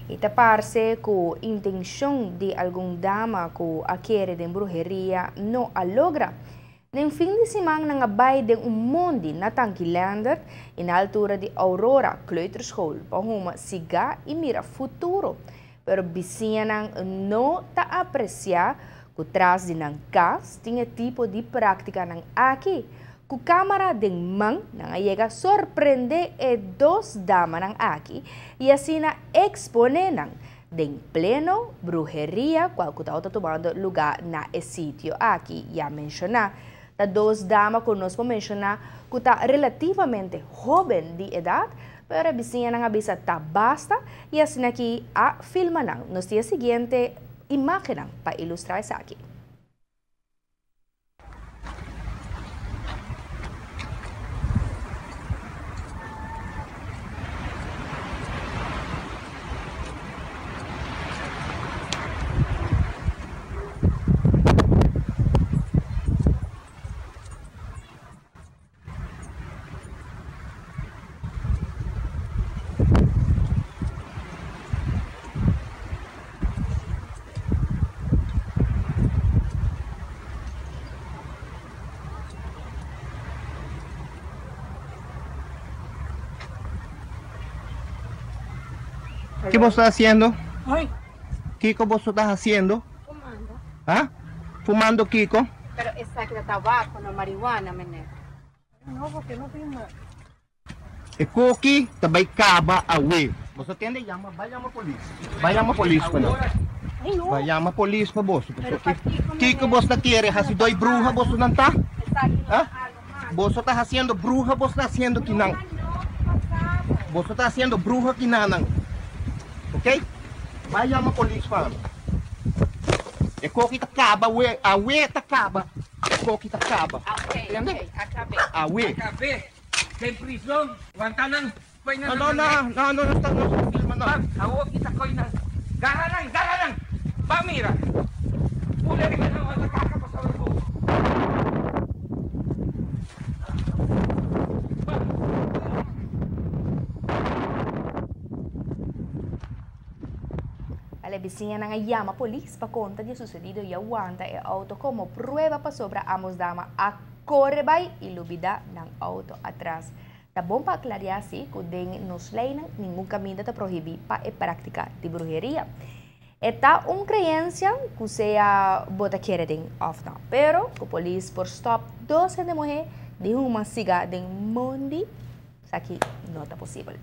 I ta parse ku intenshon di algun dama ku a kere den bruheria no a logra. Den fin di siman nan a bai den un mondi na Tanki Leendert i na altura di Aurora Kleuterschool pa huma sigá i mira futuro. Pero bisiñanan no ta apresiá ku tras di nan kas tin e tipo di práktikanan aki. Ku kámara den man nan a yega sorprendé e dos damanan aki i asina eksponé nan den pleno bruheria kual ku tabata tumando lugá na e sitio aki ya menshoná. Ta dos dama ku nos por menshoná ku ta relativamente hóben di edat, pero e bisiñanan a bisa ta basta i asina aki a filma nan. Nos tin e siguiente imágennan pa ilustrá esaki. Ki bo sta hasiendo? Ay. Kiko boso ta hasiendo? Fumando. Ha? Fumando kiko? Pero esaki ta tabaco, no marihuana, meneer. No, porque no fuma. E koki ta bai kaba awe. Boso tende yama, bai yama polis. Bai yama polis pa nan. Ay, no. Bai yama polis pa boso. Pero Pasobra pakiko, kiko meneer? boso ta kere hasi doi bruha boso nan ta? Esaki no Ha? ta algo malo. Boso ta hasiendo bruha boso ta hasiendo kinan. Bruma no, pasado. Boso ta hasiendo bruha kinanan. Ok? Bai yama polis pa mi. E koki ta kaba awe, awe ta kaba. E koki ta kaba. Ok, Entende? ok, acabé. Awe. Acabé. Den prison, wanta nan, koy nan No, no, na no, no, no, no sta, no sta filma no. Bam, awo kita koy nan. Gara nan, gara nan. Ba mira. Pula riba nan wanta kaka pa saber bo. Bam. Al e bisiñanan a yama polis pa konta di e susedido i a wanta e outo komo prueba pasobra ambos dama a kore bai i lubida nan outo atras. Ta bon pa aklariá si ku den nos leinan ningun kaminda ta prohibí pa e práktika di bruheria. E ta un kreensia ku sea bo ta kere den òf nò, pero ku polis por stòp dos hende muhé di huma sigá den mondi, esaki no ta posibel.